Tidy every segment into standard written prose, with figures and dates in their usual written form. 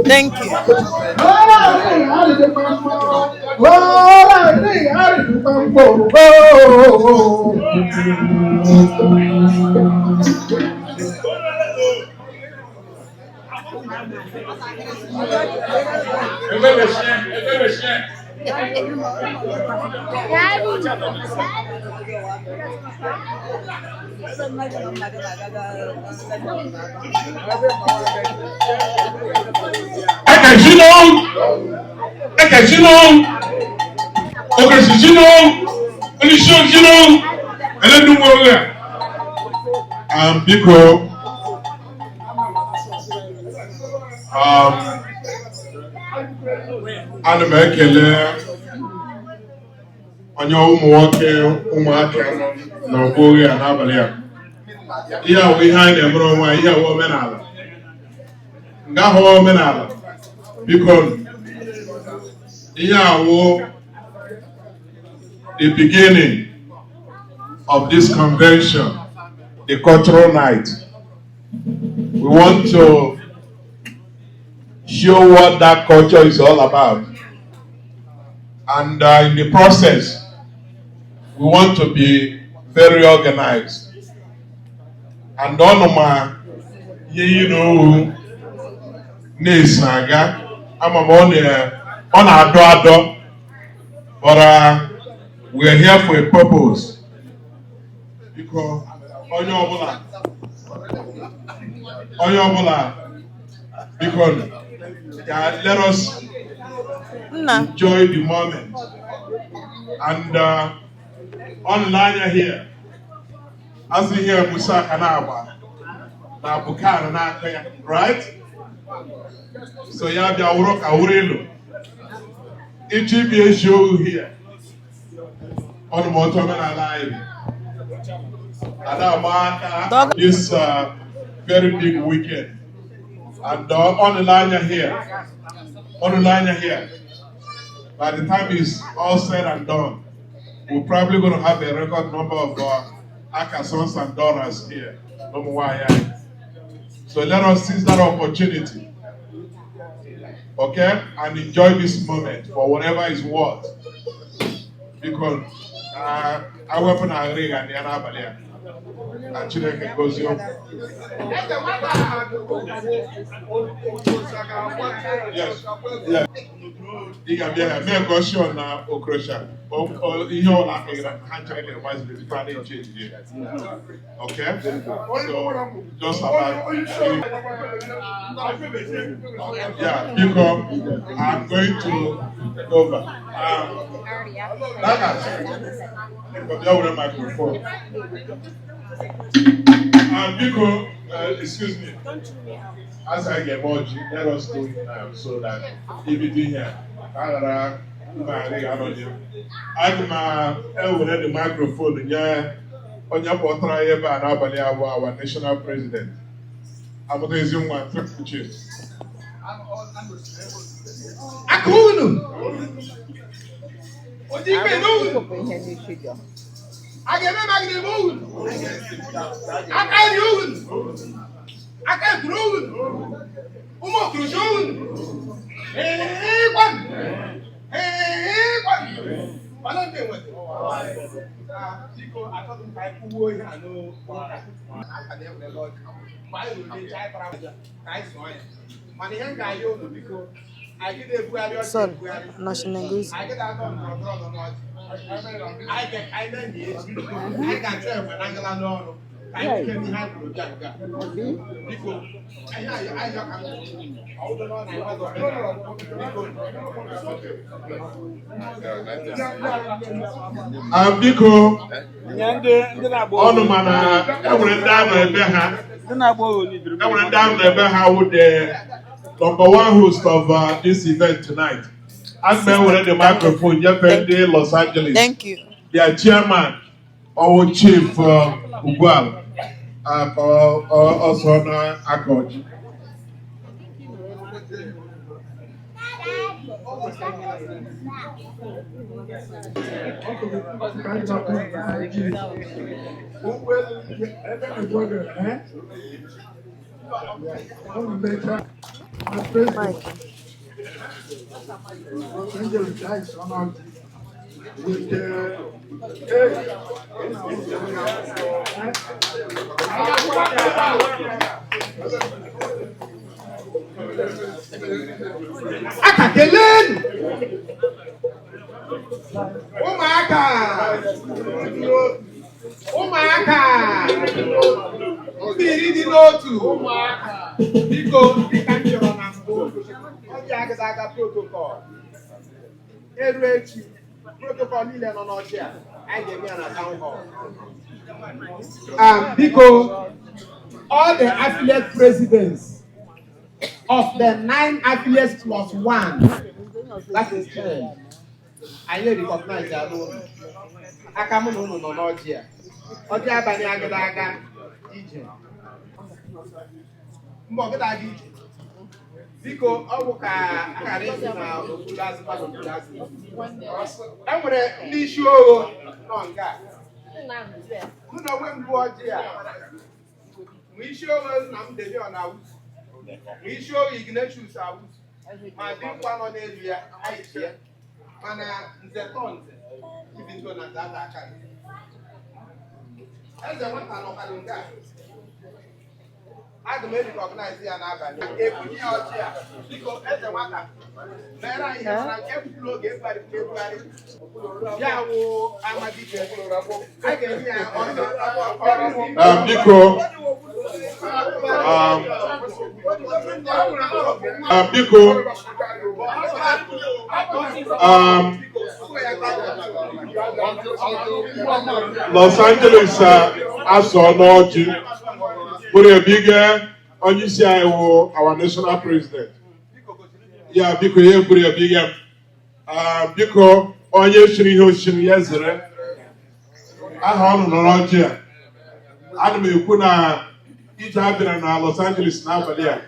Thank you. Ekechino, ekechino, okesichino, onishochino, elendumoga. Biko, ana m ekele onye ụmụ nwoke, ụmụaka nọ n'ọgbọ oghe a n'abalị a. Ihe a bụ ihe anyị na-emere onwe anyị, ihe a bụ omenala. Nga ahụ omenala, biko, ihe a wụ the beginning of this convention, the cultural night. We want to show what that culture is all about. And in the process, we want to be very organized. And ọnụ ma ihe yi na owu na-eso aga, ama m ọ na-adọ adọ, but we are here for a purpose. Biko, onye ọbụla, biko, ya, let us Nna. enjoy the moment. And online here, as here Musa ka na-agba na Bukar n'aka ya, right? So ya bịa wụrụ ka wụrụ elu. Ịchọ ibi eziokwu here, ọnụ m otu omenala anyị dị. Ada agba aka this very big weekend. And on the line here, by the time it's all said and done, we're probably going to have a record number of Aka sons and daughters here. No more why. So let us seize that opportunity, okay, and enjoy this moment for whatever it's worth. Because I weapon and ya n'abalị a. Na Chineke gozie okwu. Yes. Ị ga-abịa ya mee ka ọ sure na Okorocha ihe ọla akụghịra ha ncha na-agbaziri tupu a na-eche ejije. Okay? So just about, yeah, biko, I'm going to take over. Dagas, biko, bịa were microphone. Biko, excuse me. As I get more, let us do it now so that if it in here, ka a ghara mma anọ n'ihu. Aga m ewere the microphone nye onye kpọtara ya ebe a n'abalị abụọ, our national president. Amụta ezi nwa Triple Chief. Aka unu oji ikpe n'unu a ga-eme ma gị eme unu aka nri unu, aka ekuru unu, ụmụ okorochi unu, ee kwanụ, ee kwanụ, mana ndị enweta. Biko, achọghị m ka anyị kwuo ihe a n'ụka aka na-ewerela ọjị mgbe anyị ruru echi, anyị tara aja ka anyị sụọ ya, mana ihe m ga-ayọ unu, biko, anyị ga-ebugharị ọjị Sorry, ebugharị. National Gozi. Anyị ga-atọ ndọrọ ndọrọ n'ọjị. Anyị mee echi, anyị ga-achọ enwe na ngala n'ọrụ ka anyị ike n'ihe anyị kwuru bịa nke a. Biko, anyị ayọ ka m ọwụdụ n'ọ na ịgbazọ omenala. Biko. Biko, Nye ndị na-agba ọnụ mana enwere ndị anọ ebe ha ndị na-agba onidoro. Enwere ndị anọ ebe ha wụ the number one host of this event tonight. Aga m ewere the microphone nyefee ndị Los Angeles. Thank you. Their chairman, our chief, Ugwuala. Ka ọsọ na-aka ọjị. Mike. Aka keleenụ ụmụaka, ụmụaka mmiri dị n'otu. Biko, dịka m yọrọ na mbụ, ọ dị agada aga protocol eru echi. Protocol niile nọ n'ọchị a, anyị ga-eme ya na town hall. Biko, all the affiliate presidents of the nine affiliates plus one, that is 10, anyị recognize ya n'ụlọ aka. Mụ na ụnụ nọ n'ọjị a, ọjị abalị agada aga ije mgbe ọgada aga ije. Biko, ọ bụ ka a ghara isi na okpuru azụ kwa n'okpuru azụ. E nwere ndị isi ogho nọ nga a. Mụ na onwe m bụ ọjị a, ma isi ogho nna m Demion Awusu, ma isi ogho Ignatius Awusu, ma dimkpa nọ n'elu ya, anyị ji ya. Mana nze tọ nze ibi ndo na nze ata aka nze. Eze nwata nọkwalụ nga a. Aga m e-recognize ya n'abalị ebunye ya ọjị a. Biko, eze nwata, mere anyị ihe mara nke egbupụla oge ebugharị ebugharị ya wụ amadike. A ga-enye ya ọjị. Biko, biko, Los Angeles asọ n'ọjị bụrụ ebige onye isi anyị wụ our national president ya. Biko, ya bụrụ ebige m. Biko, onye chiri ihe ochiri ya zere aha ọ nọ n'ọjị a. Ana m ekwu na ije a bịara na Los Angeles n'abalị a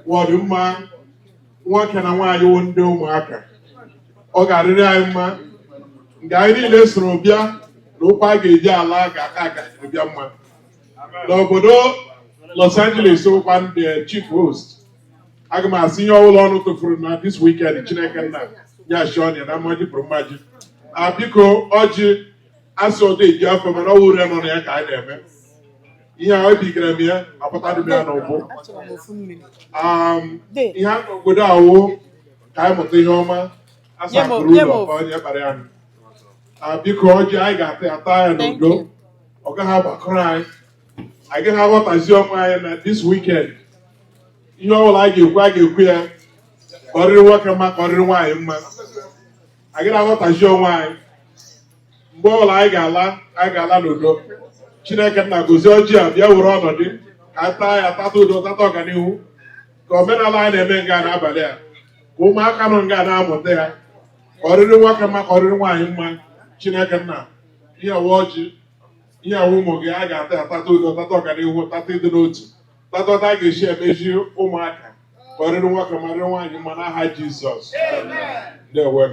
wọdụ mma. Nwoke na nwaanyị wụ ndị ụmụaka, ọ ga-arịrị anyị mma nke anyị niile soro bịa na ụkwụ a ga-eji ala ga-aka aka bịa mma n'obodo Los Angeles. Wụkwa ndị chief host, aga m asị ihe ọbụla ọnụ tụfuru na this weekend, Chineke nna ya shi ọnya na mmaji pụrụ mmaji. A biko, ọjị asị ọdọ eji afọ, mana ọ wụ ure nọ na ya ka anyị na-eme ihe a. Ebigara m ya apụtadị m ya n'ụbụ. Achọrọ m ofu mmiri. Ihe a n'obodo awụ ka anyị mụta ihe ọma. Nye m- Asapụrụ nye m ụlọ ofu. ka onye kpara ya nụ. Ah, biko, ọjị anyị ga-ata ya, taa ya Thank n'udo. you. Ọ gaghị agbakọrọ anyị, anyị gaghị aghọtazi ọnwa anyị na this weekend. Ihe ọbụla anyị ga-ekwu, a ga-ekwu ya ka ọ rịrị nwoke mma, ka ọ rịrị nwaanyị mma. Anyị gaghị aghọtazi onwe anyị. Mgbe ọbụla anyị ga-ala, anyị ga-ala n'udo. Chineke nna gozie ọjị a, bịa were ọnọdụ ka anyị taa ya, tata udo, tata ọganihu, ka omenala anyị na-eme nga n'abalị a, ka ụmụaka nọ nga na-amụta ya, ka ọ rịrị nwoke mma, ka ọ rịrị nwaanyị mma. Chineke nna, ihe awa ọjị, ihe awa ụmụ gị, a ga-ata ya, tata udo, tata ọganihu, tata ịdị n'otu, tata ọta a ga-esi emezi ụmụaka, ka ọ rịrị nwoke ma rịrị nwaanyị mma n'aha Jizọs. Ndewo.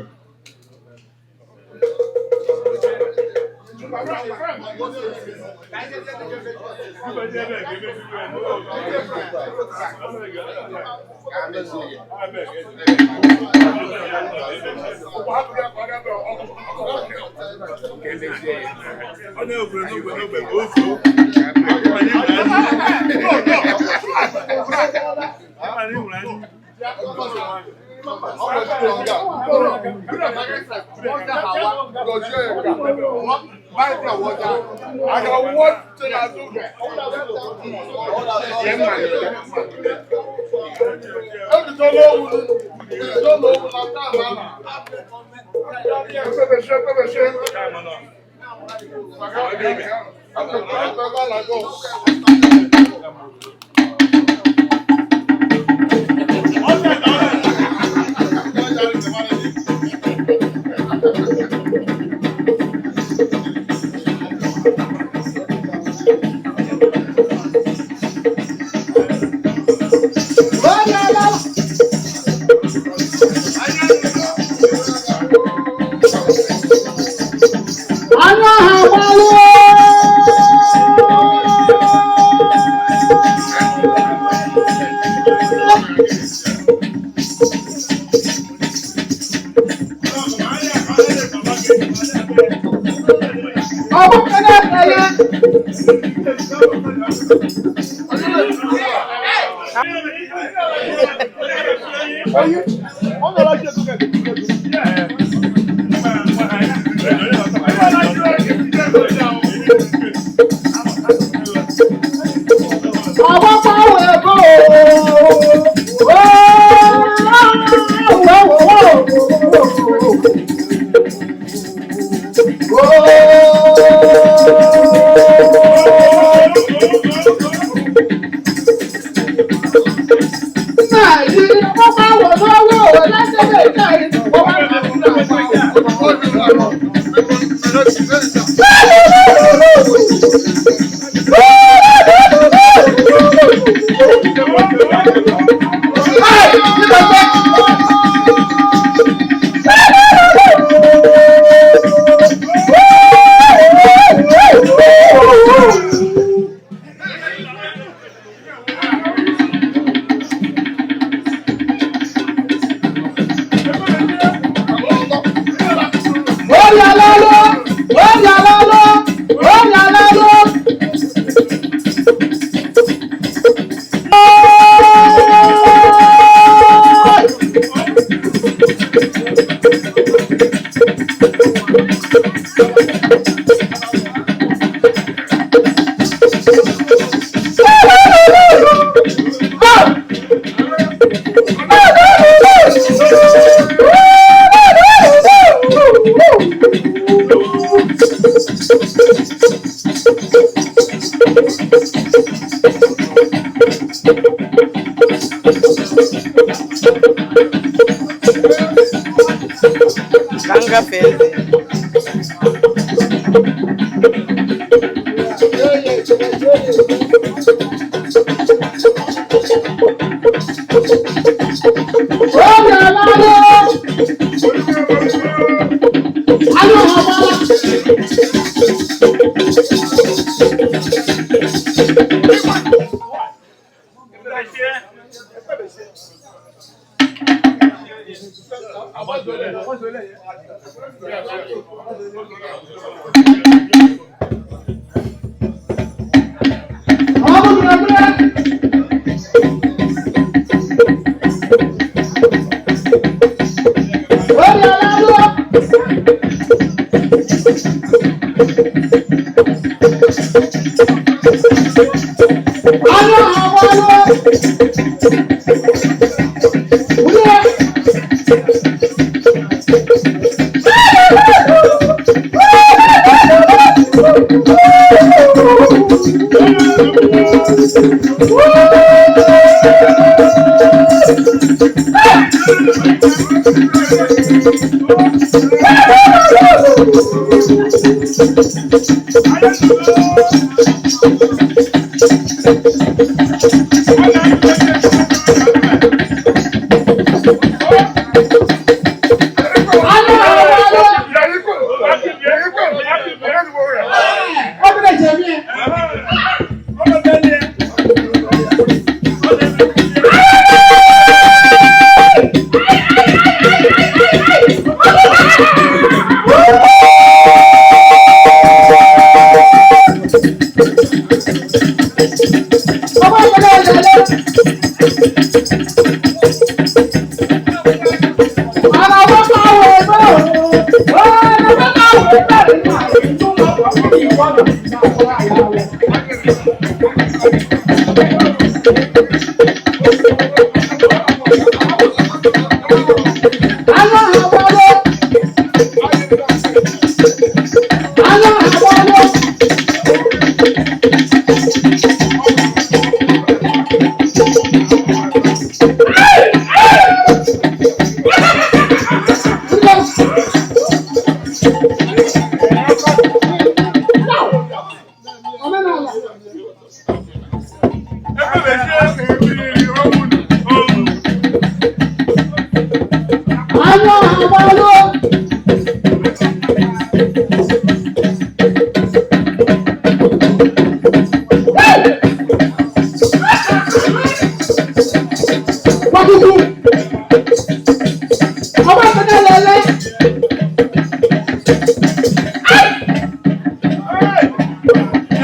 Ka m gafee eze.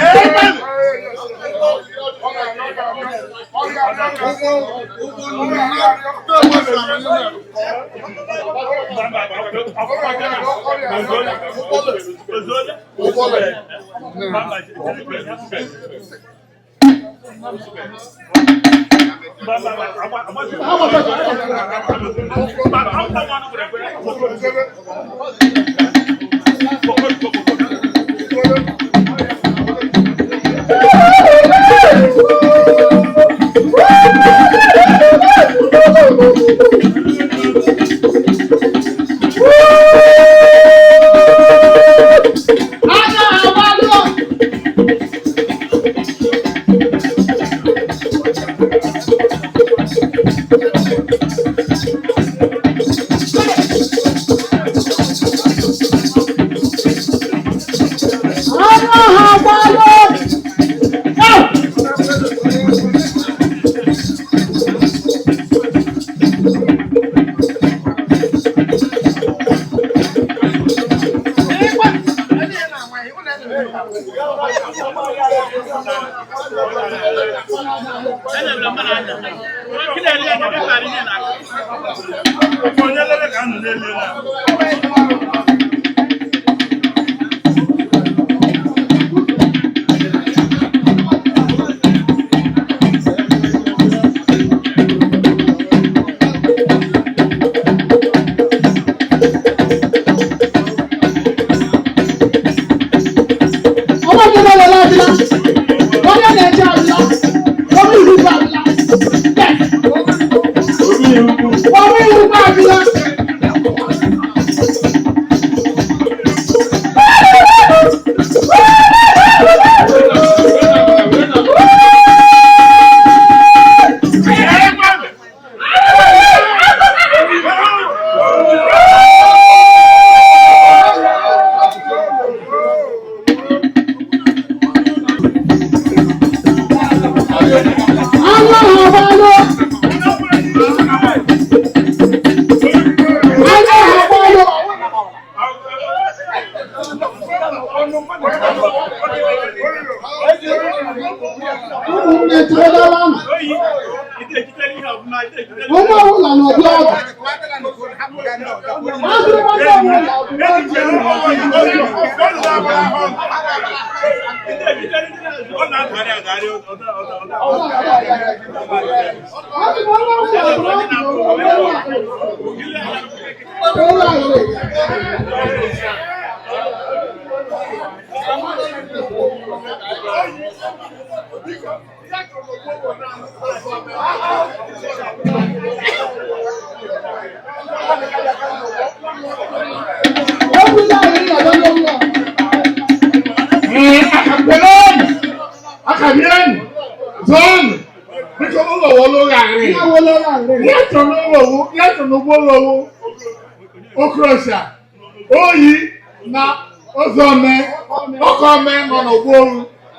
Amen. Okorosha, oyi na ozome, okome nọ n'ogboru.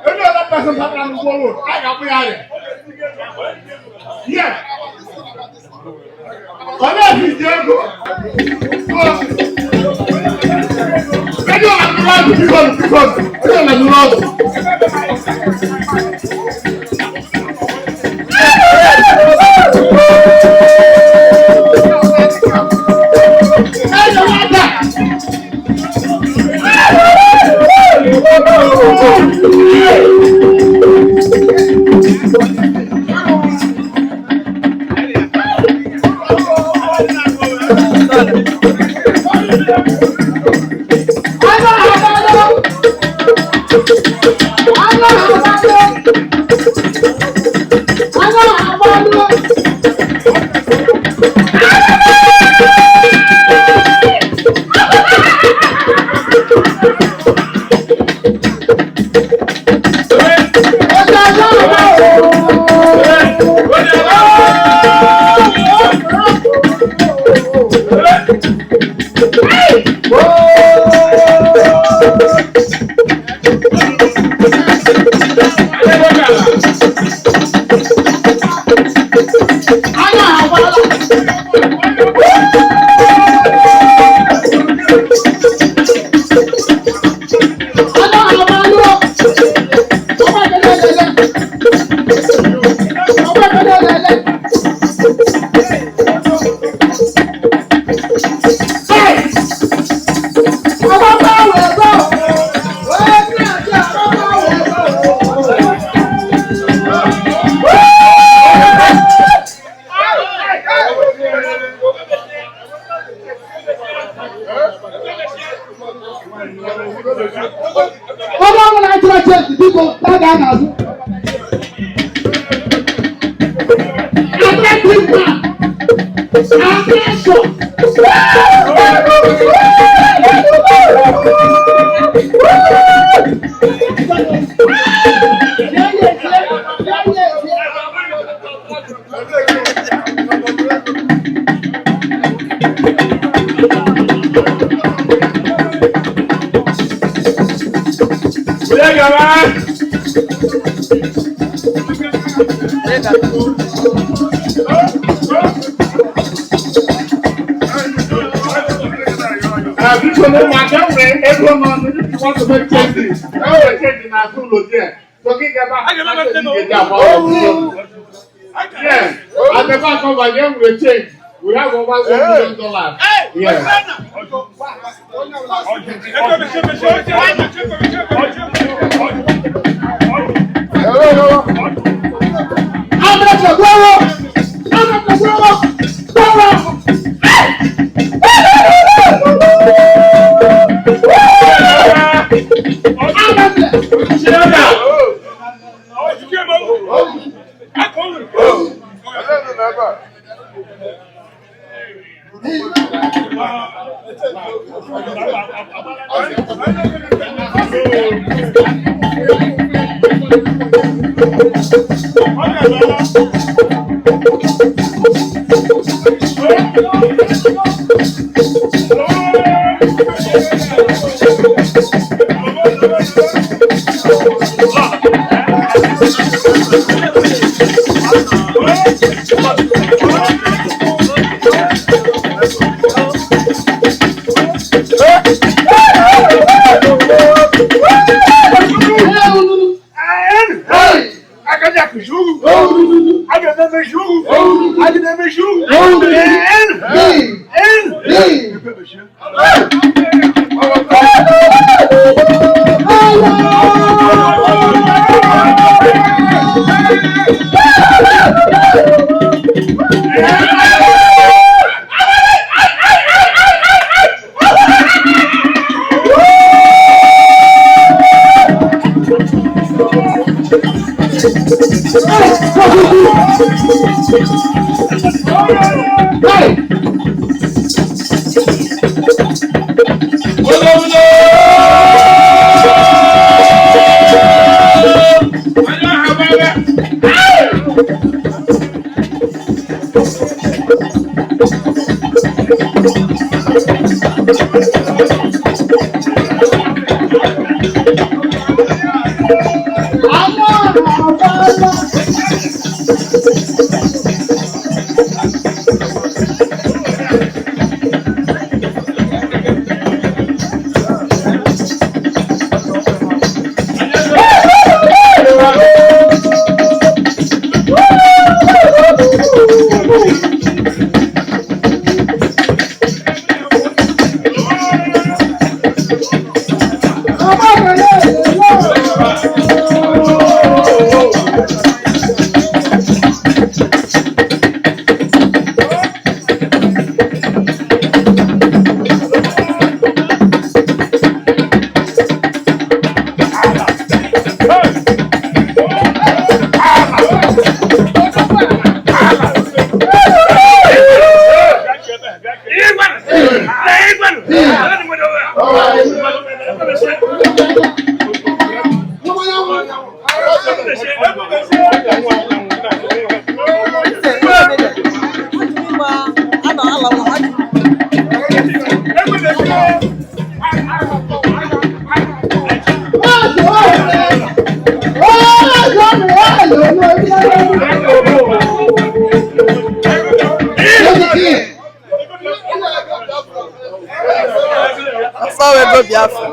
Any other person that nọ n'ogboru, I ga-akpụ ya arịa. Yes. Ọ na-eji ego. Onye ọ na-anụrụ ọgụ biko biko, onye ọ na-anụrụ ọgụ. Biko na ụmụaka nwere ego nọ if you want to make changes, e nwere change na azụ ụlọ there. So gị gaba Yes, at the back over there nwere change. We have over $1 million. Yes. Afọ ego Biafra.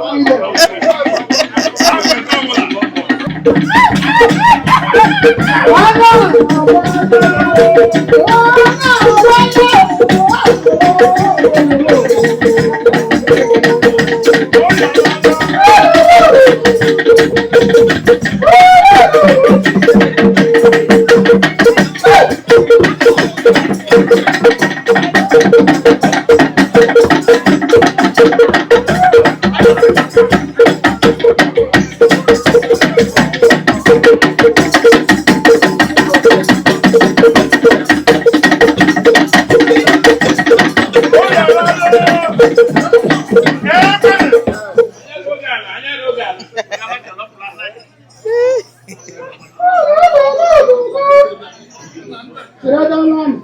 Cheredalanụ.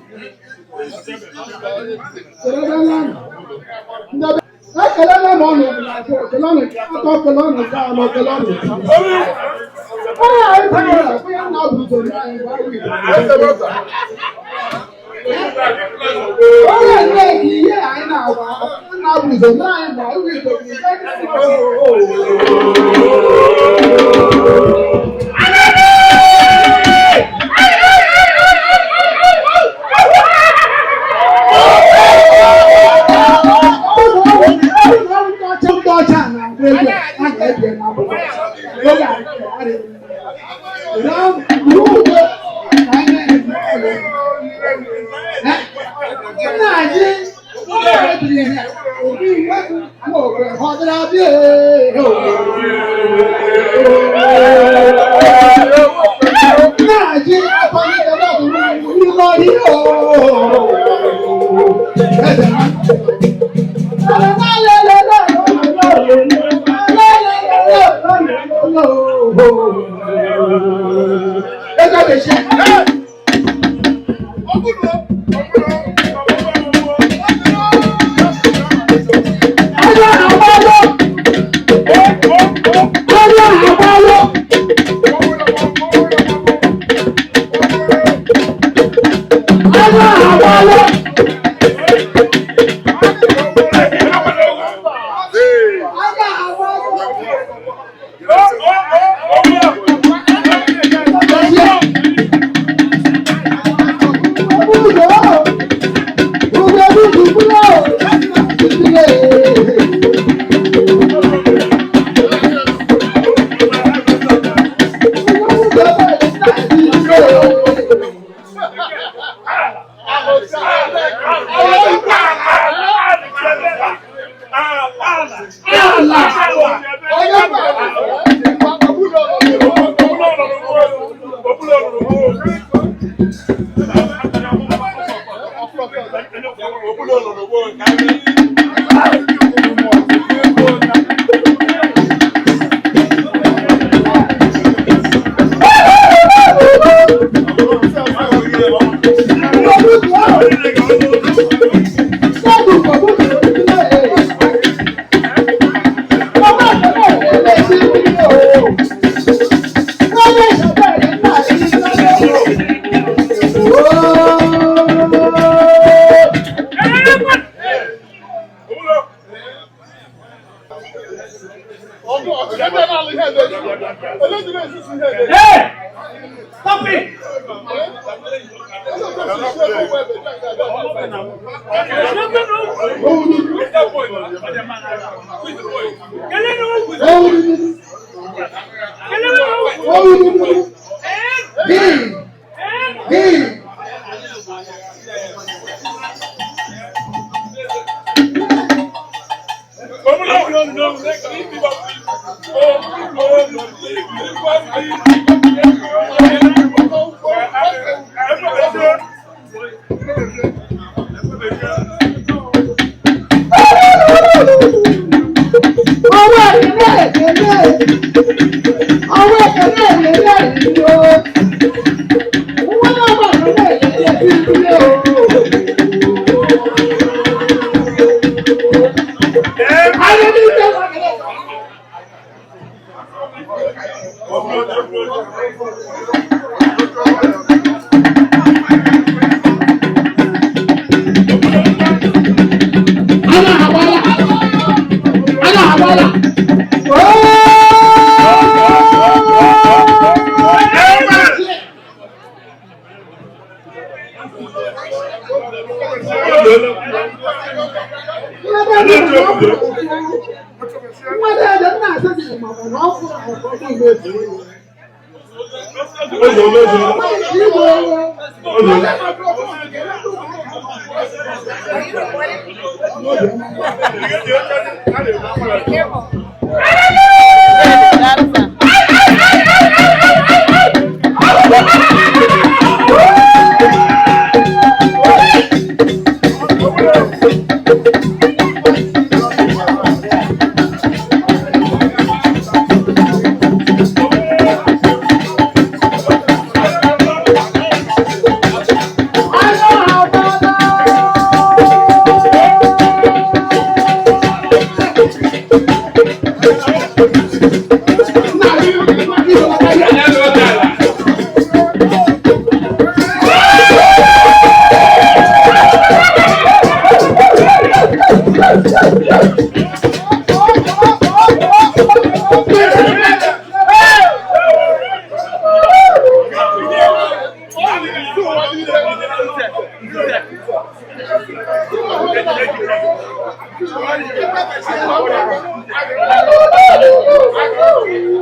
Cheredalanụ. Ndị ekelela m ọnụ kelọnụ atọ kelọnụ ka anọ kelọnụ. Onye anyị kwuru na onye nna bụ usoro anyị bụ awụ Igbo. Onye nne gị ihe anyị na-agwa nna bụ usoro anyị bụ awụ Igbo. Ndị ọcha na-agba egwu a na-ebi n'akwụkwọ. Oge a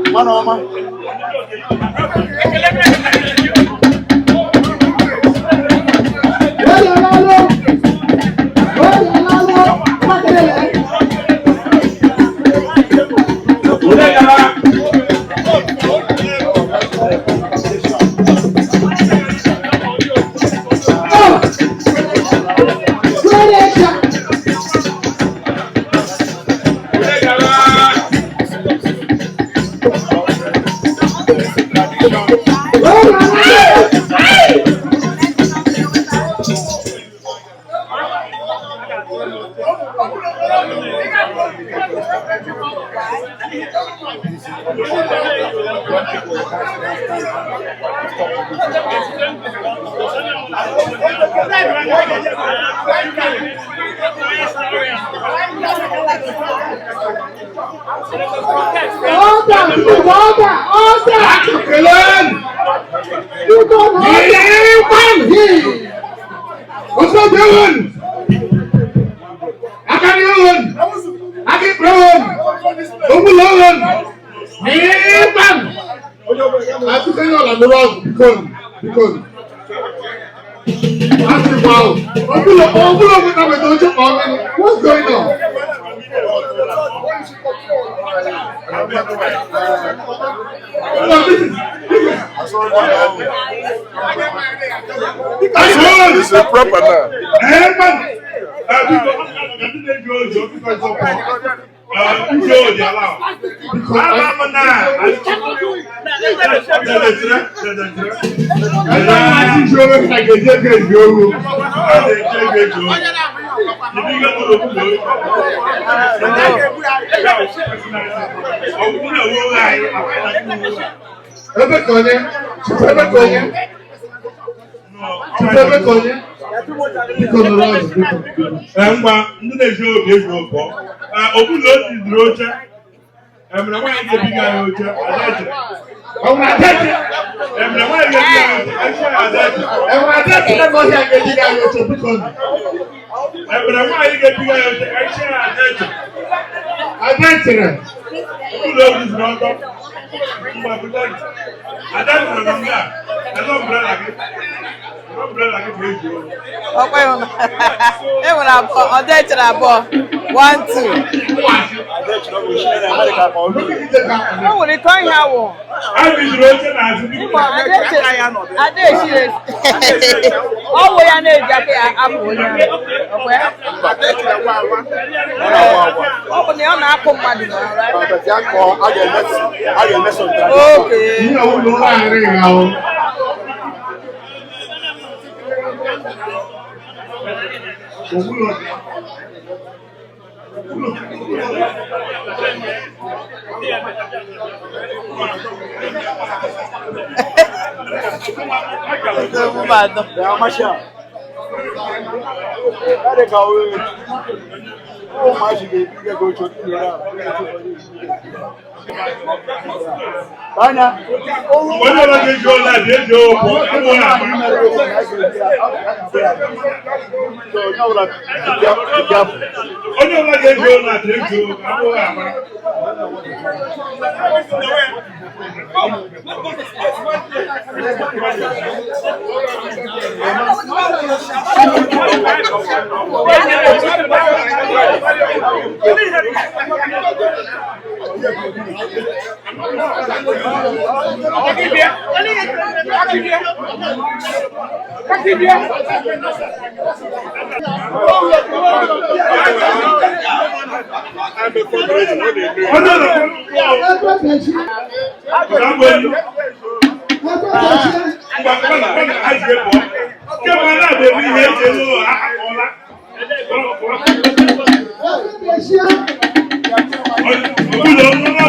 Mmanụ ọma. What's going on? No, this is This is proper now. Ngwa ndị na-eji obi eji ụkọ ọbụla o jidere oche emere nwaanyị ga-ebiga ya oche adaje emere nwaanyị ga-ebiga ya oche adaje emere nwaanyị ga-ebiga ya oche adaje ọbụla o jidere ọtọ mgbe pụta adaje nọ na nga ele ọmbrela gị ọmbrela gị bụ eji oche. Ọkwa ịhụ na e nwere abụọ, ọ dị echere abụọ. One, two. O nwere ike ọhịa wụ. A bijiri oche n'azụ biko. Ada echiri esi. Ọ wụ ya na-eji aka ya apụ onye ahụ. Ọkwa ya? Ọ bụ na ọ na-akụ mmadụ n'ọrụ. Okay. Mmadụ. Onye ọbụla ga-eji ụlọ a ga-eji ụkwụ abụghị ama. Onye ọbụla ga-eji ụlọ a ga-eji ụkwụ abụghị ama. Onye ọbụla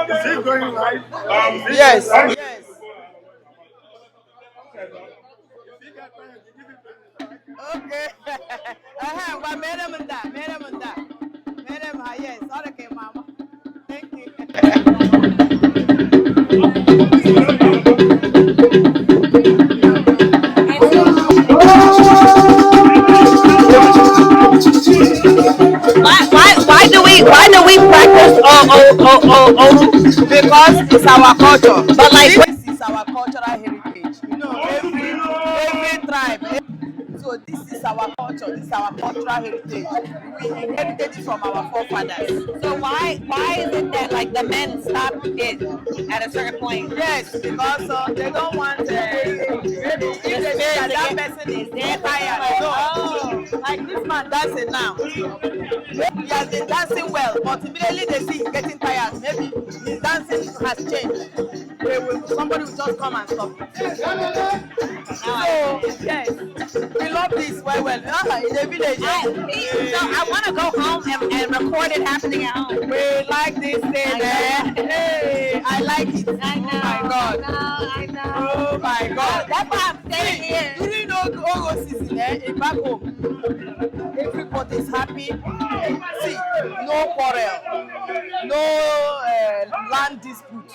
Is he going live? Yes. Yes. Okay. Ngwa mere m nda, mere m nda. Mere m ha, yes. Ọ dị ka ị ma ama. Thank you. Why do we practice o o o o o? Because it's our culture. But like This is our cultural heritage. Every tribe. So this is our culture. This is our cultural heritage. We inherited it from our forefathers. So why is it that like the men stop it at a certain point? Yes, because they don't want if they see that that person is tired. No, like this man dancing now. He has been dancing well, but immediately they see he's getting tired. Maybe his dancing has changed. Somebody will just come and stop it. So yes, we love this well well. In the village, So I want to go home and record it happening at home. We like this thing. Eh? Hey, I like it. I know. Oh my God. I know. Oh my God. That's why I'm staying here. During Oro season, in back home, everybody is happy. See, no quarrel, no land dispute,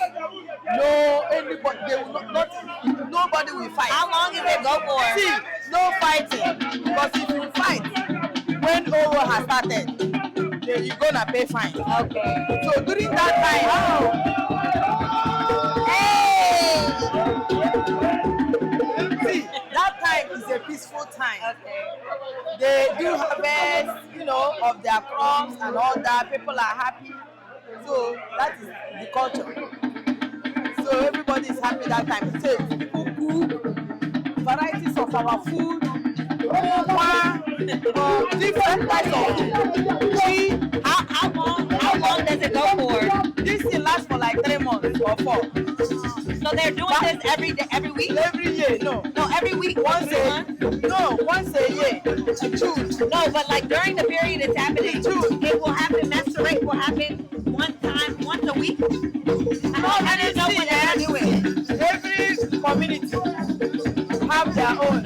no anybody. They will not nobody will fight. How long does it go for? See, no fighting, because if you fight when Oro has started, then you gonna pay fine. Okay. So during that time, Hey. see, that time is a peaceful time. Okay. They do harvest, of their crops and all that. People are happy. So that is the culture. So everybody is happy that time. So people cook varieties of our food, different types of tea. How long does it go for? This thing lasts for like 3 months or 4. So they're doing this every day, every week? Every year, no. No, every week. Once 3 a months? No, once a year. Choose. No, but like during the period it's happening, Choose. it will happen. Masquerade will happen one time, once a week. I don't know when they're gonna do it. Every community have their own,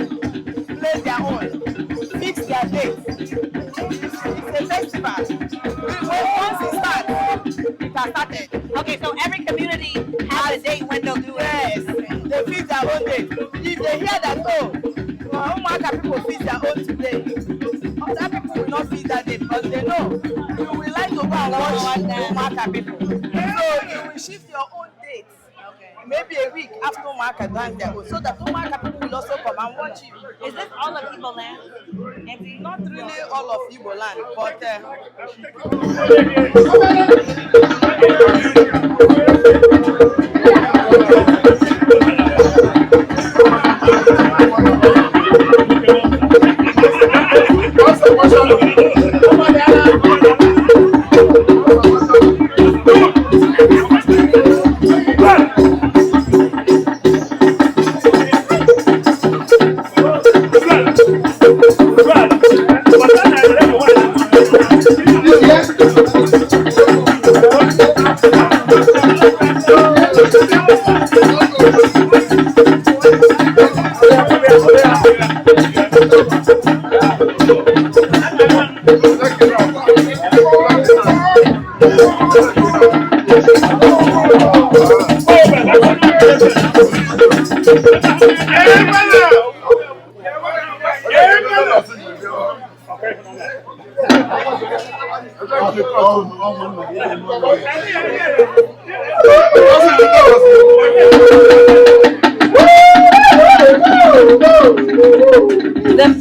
play their own, fix their date. It's a festival. When once it starts, it has started. Okay, so every community has a date when they'll do it. Yes, they fix their own date. If they hear that, oh, Umuaka people fix their own today, other people will not fix that day because they know you will like to go and watch Umuaka people. So you will shift your own date. Okay. Maybe a week after Umuaka dance their own, so that Umuaka people will also come and watch you. Is this all of Igbo land? Auntie? Not really all of Igbo land, but What's the question?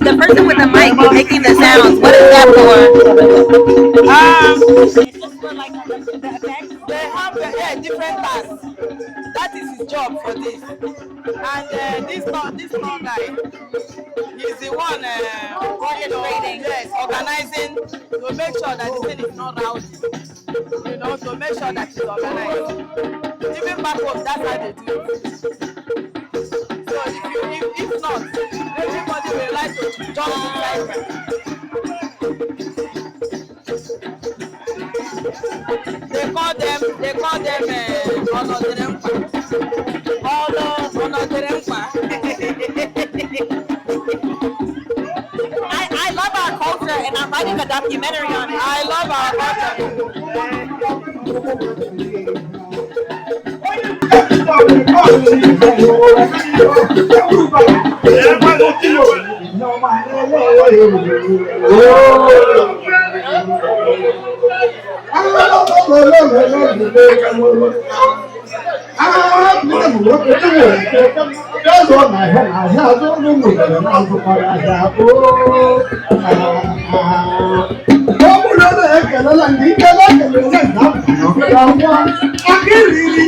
The person with the mic making the sounds, what is that for? It's just for like the effects? They have different tasks. That is his job for this. And this tall guy is the one Orchestrating. Yes, organizing to make sure that the thing is not rowdy. To make sure that it's organized. Even back home, that's how they do it. So if not, everybody will like to jump inside. They call them They call them Onoderempa. Onoderempa. I love our culture, and I'm writing a documentary on it. I love our culture. Egwu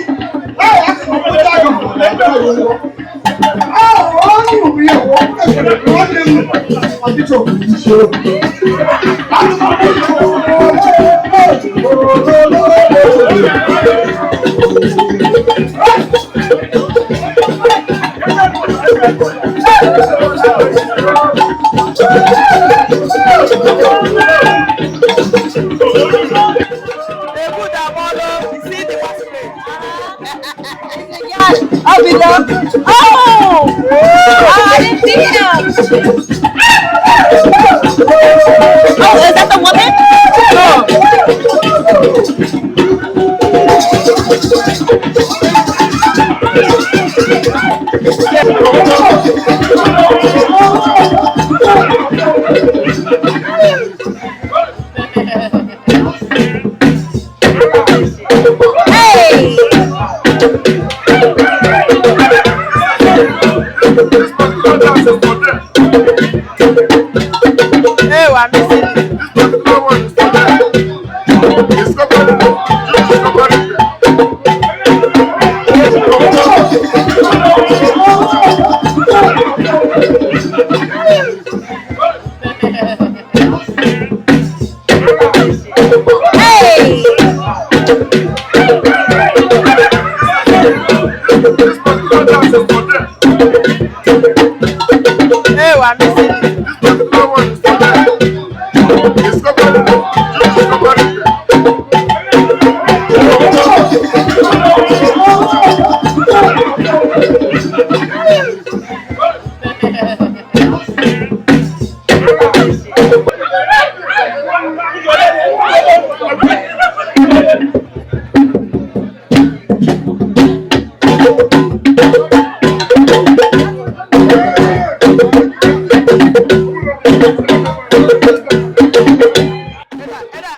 you see the masquerade. Yes, I'll be there. Oh! Oh, I didn't see him. Oh, is that the woman? No. Hey! Hey, we're missing it. Hey! Hey, we're missing it. Eda,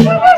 eh.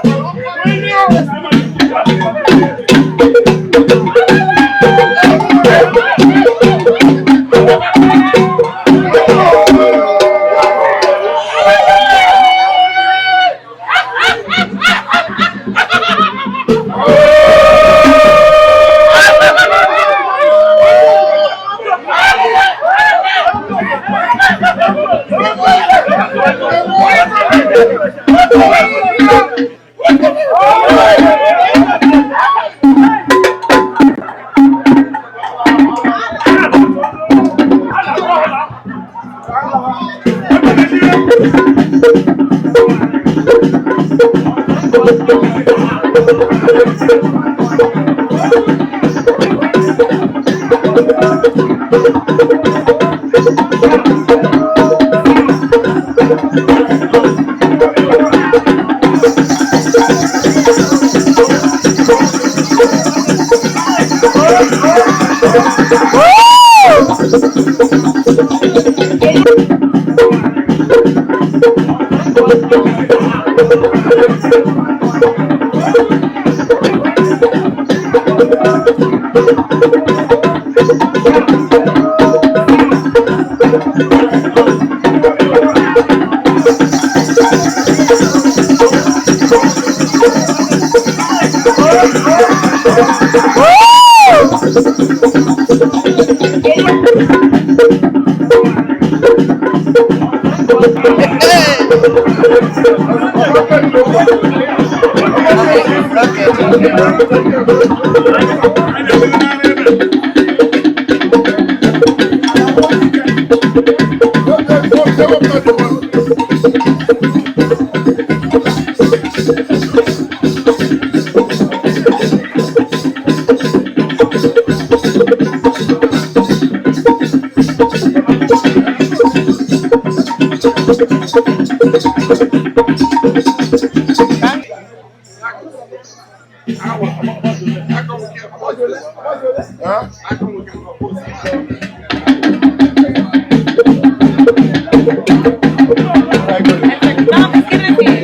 No, just give it to you.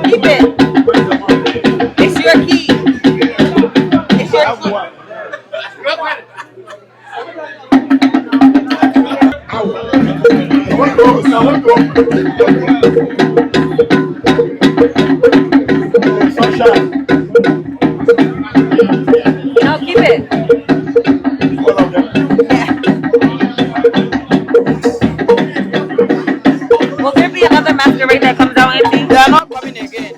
Keep it. It's your key. It's your key. No, keep it. Yeah. Will there be another masquerade that comes out, Auntie? They are not coming again.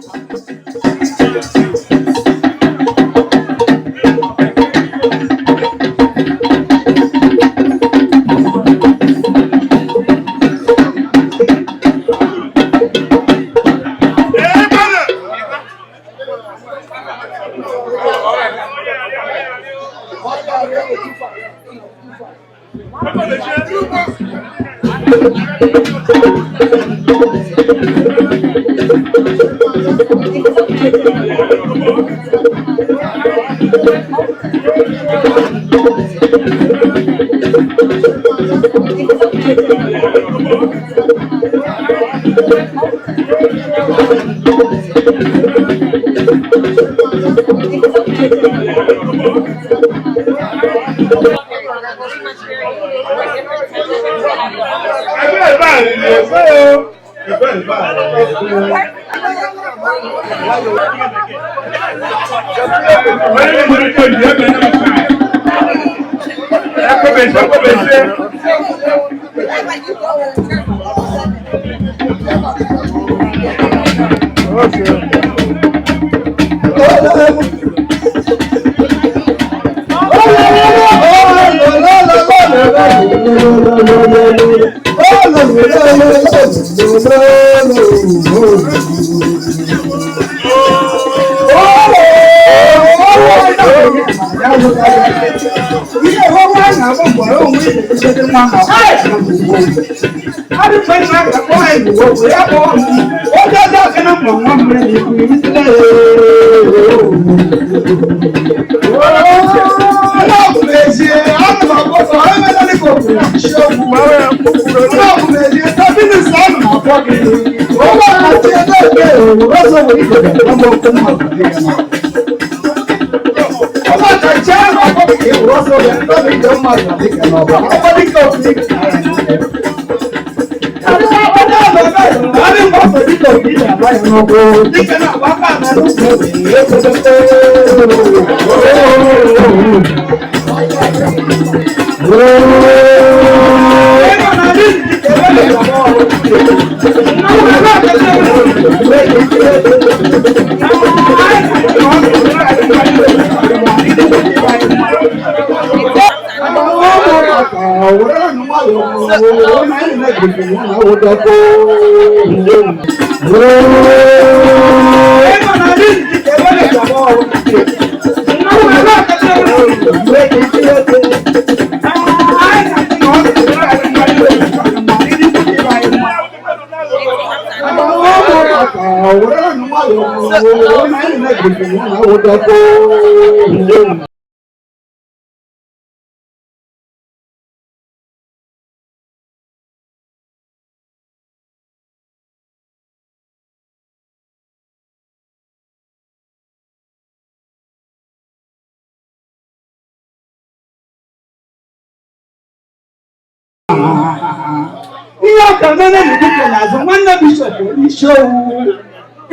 Ihe ọ ka mene na dike n'azụ nwanne bishọp onyeisi owu.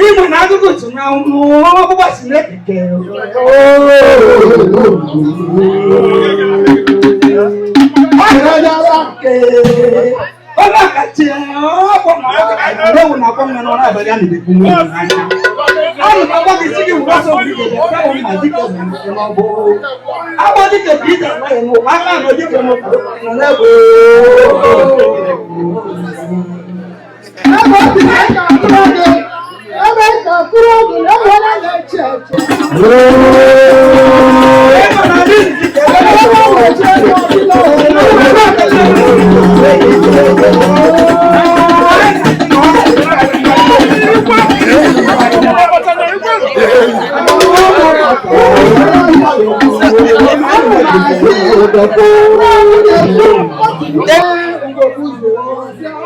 Ịma na agụgụ si na ọgbụgba si n'ekike. Onye akachi ọkpọ ewu na-akpọ nwa n'ọrụ abalị a na-ekwu nwunye n'anya. Ana m agwa gị sị gị were ọsọ ogige bịa ka mma dike bụ n'ọgbụ. Agba dike bụ ide amaghị n'ụwa aka anọ dike n'ụwa nọ n'egbe. Ebe ka mkpụrụ obi ewere na-eche eche. Ịma na adịghị dike Ebe ọ na-eche eche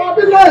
ọbụla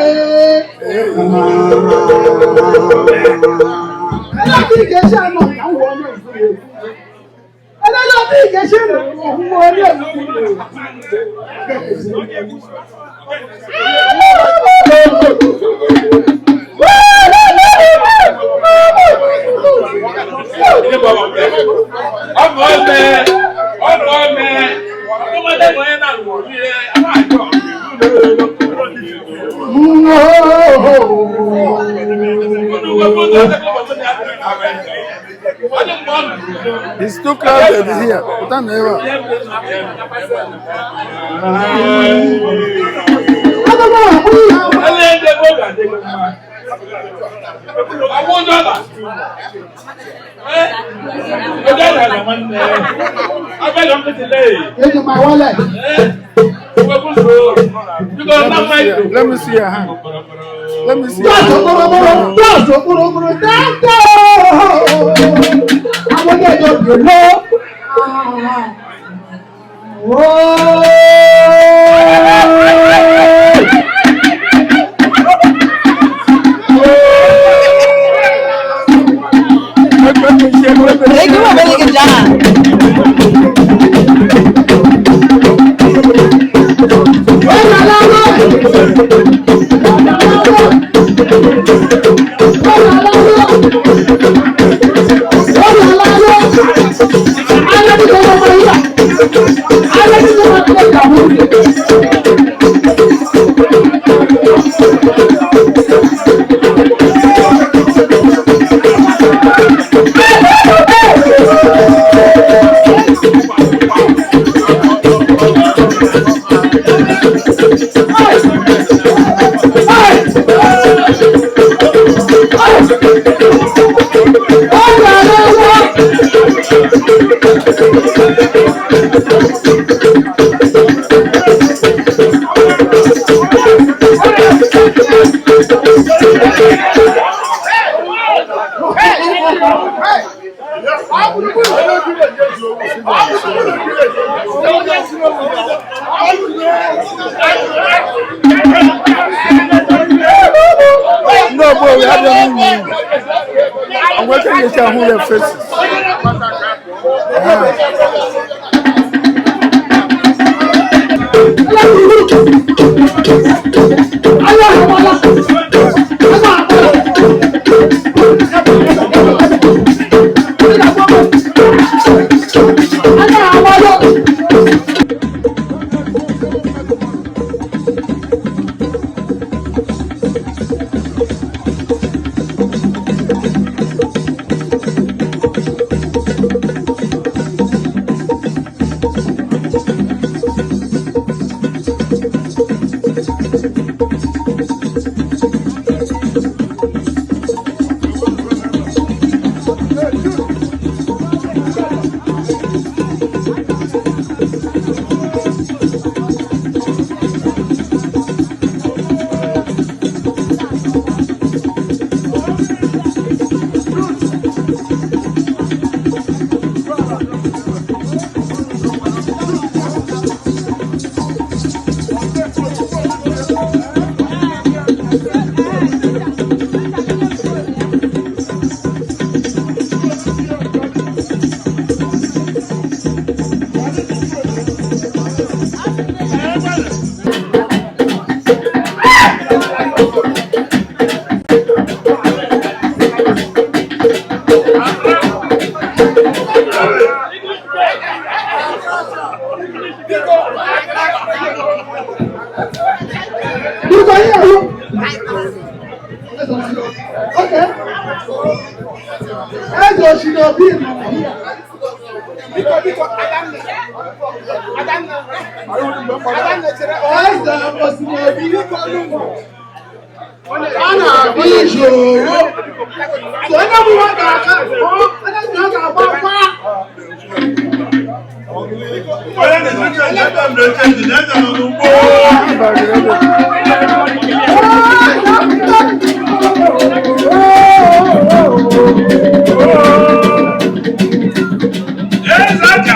It's too crowded here. Put on the Ejima wallet. Let me see your hand. Let me see your Dọ́ọ̀sì hand. okporokporo, dọ́ọ̀sì okporokporo, dáńdá ooo. Àwọn ilé ẹjọ́ bìí lọ. They do a really good job. No, boy, we have them. I'm working with your faces. Biko ihe ahụ. Okay. Eze Oshinobi nọ na here. Biko, biko, Adanne. Adanne. Adanne chere. Eze Oshinobi a na-akpọ Ijoro. So onye bụ nwa ga-aka, onye bụ nwa ga-agba akwa. Onye na-eche nche na-eche nche na-eche nọ n'ugbo. Eze aka.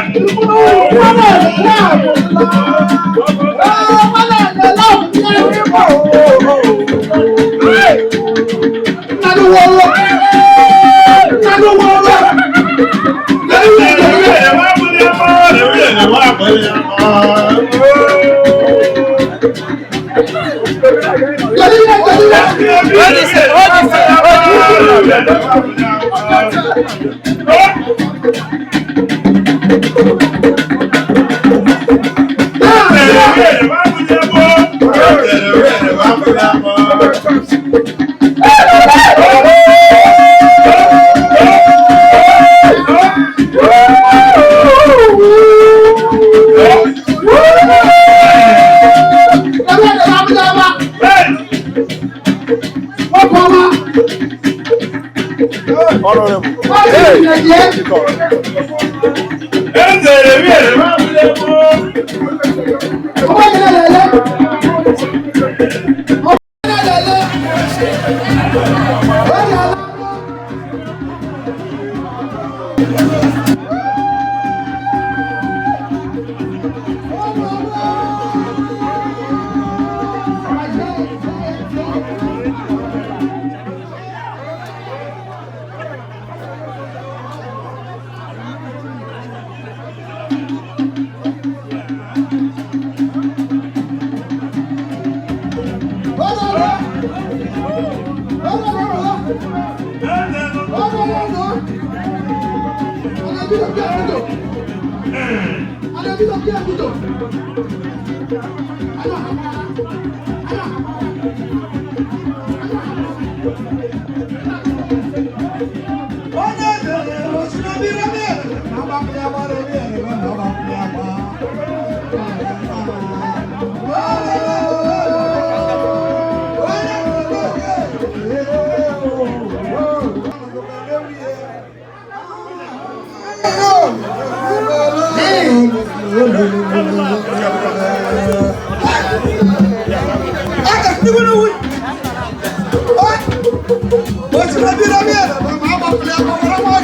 Hold this, hold this, hold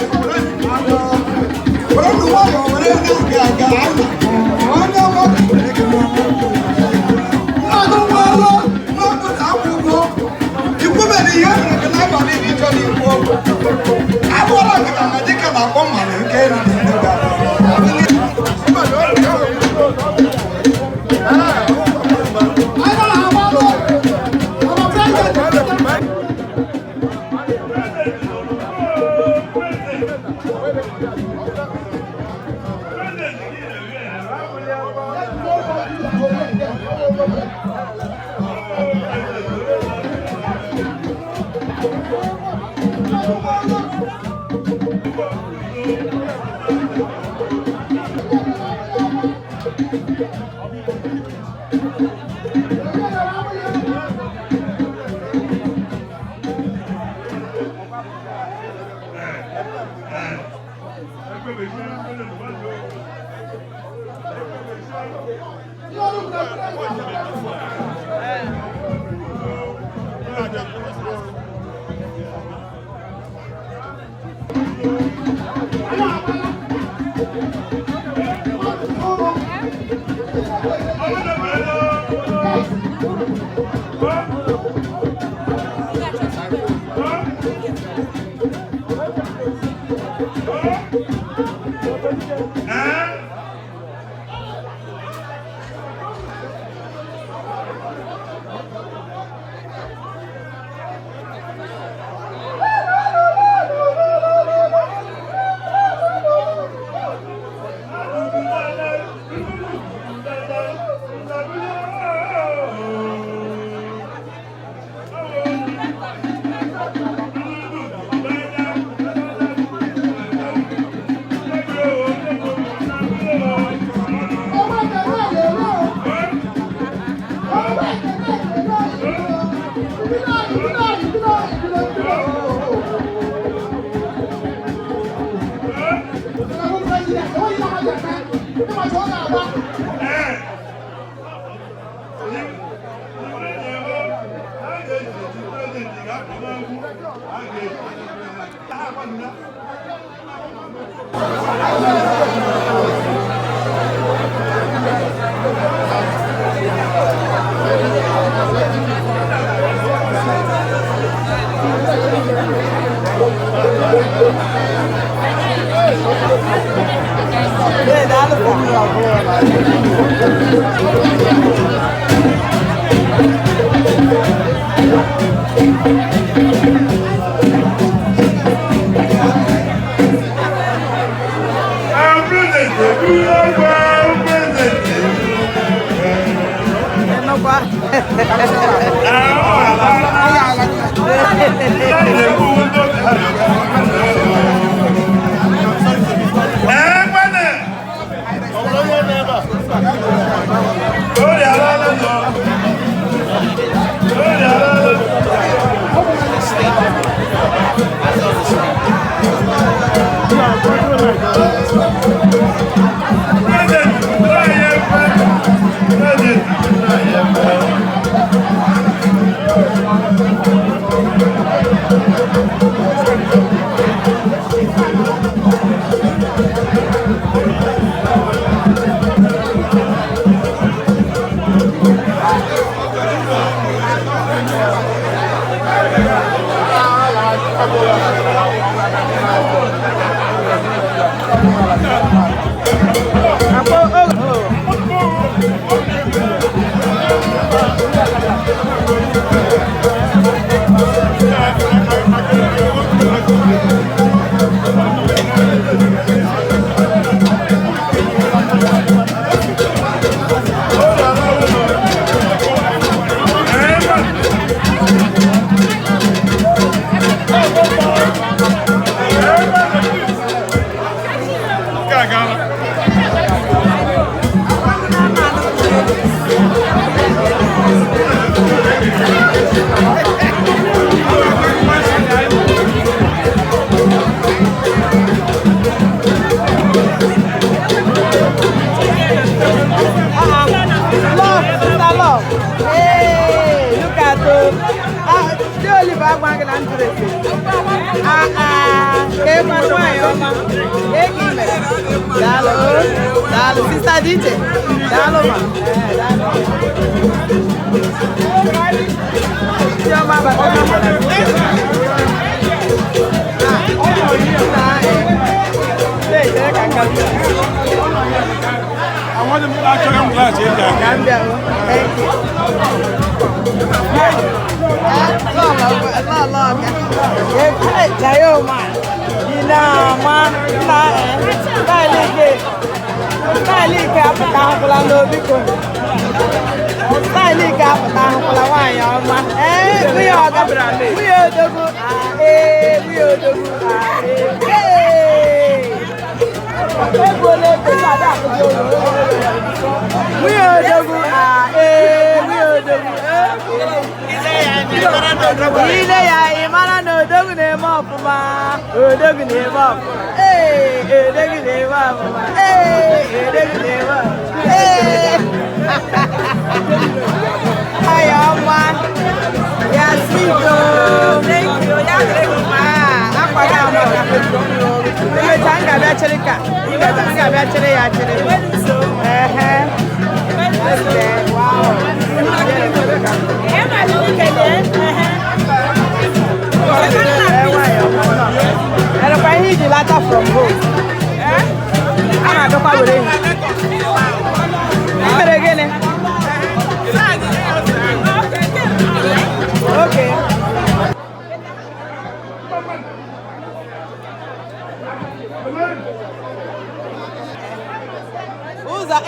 this.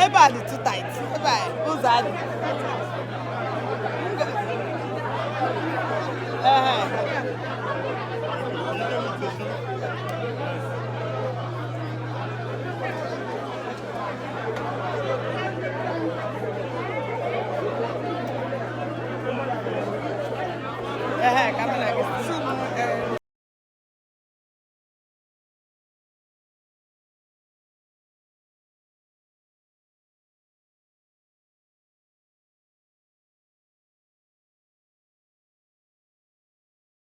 Ebe a dị too tight. Ebe a ụzọ adị.